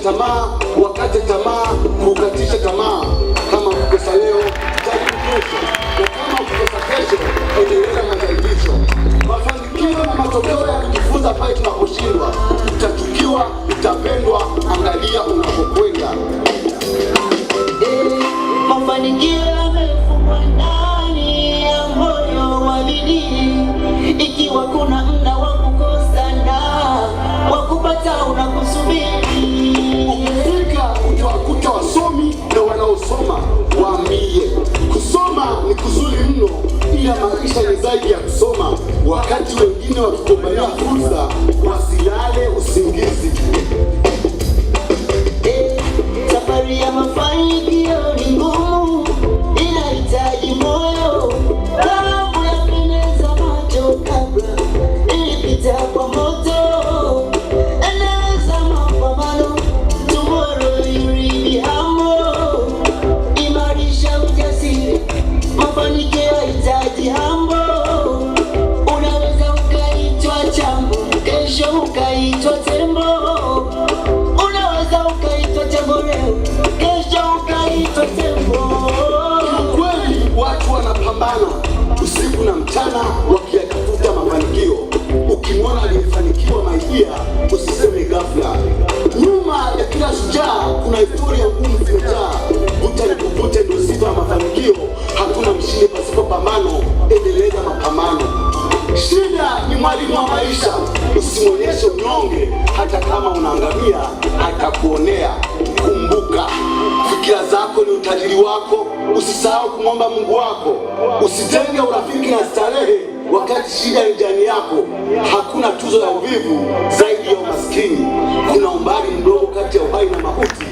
Tamaa, wakate tamaa, kukatisha tamaa. Kama kukosa leo, jaribu kesho, na kama ukikosa kesho, endeleza majaribisho. Mafanikio na matokeo ya kujifunza pale tunaposhindwa. Utachukiwa, utapendwa, angalia unapokwenda. Eh, mafanikio yamefungwa ndani ya moyo wa bidii. Ikiwa kuna muda wa kukosa na wa kupata unakusubiri. Ukifika utawakuta wasomi na wanaosoma, waambie kusoma ni kuzuri mno, ila maisha ni zaidi ya kusoma. Wakati wengine wakigombania fursa, wasilale usingizi. Eh, safari ya mafanikio ni ngumu, inahitaji moyo. Dhahabu yapendeza macho kabla ilipita kwa moto. Endeleza mapambano, tomorrow you will be humble. Imarisha ujasiri, mafanikio yahitaji humble. Unaweza ukaitwa chambo, kesho ukaitwa tembo. Unaweza ukaitwa chambo leo, kesho ukaitwa tembo. Kweli watu wanapambana usiku na mchana wakiyatafuta mafanikio. Ukimwona aliyefanikiwa maidia, usiseme ghafla. Nyuma ya kila shujaa kuna historia ngumu zimejaa. Vuta nikuvute ndio sifa ya mafanikio. Hakuna mshindi pasipo pambano. Endeleza mapambano. Shida ni mwalimu wa maisha. Usimwonyeshe unyonge, hata kama unaangamia, atakuonea. Kumbuka, fikira zako ni utajiri wako. Usisahau kumwomba Mungu wako. Usijenge urafiki na starehe wakati shida ni ndani yako. Hakuna tuzo ya uvivu zaidi ya umaskini. Kuna umbali mdogo kati ya uhai na mauti.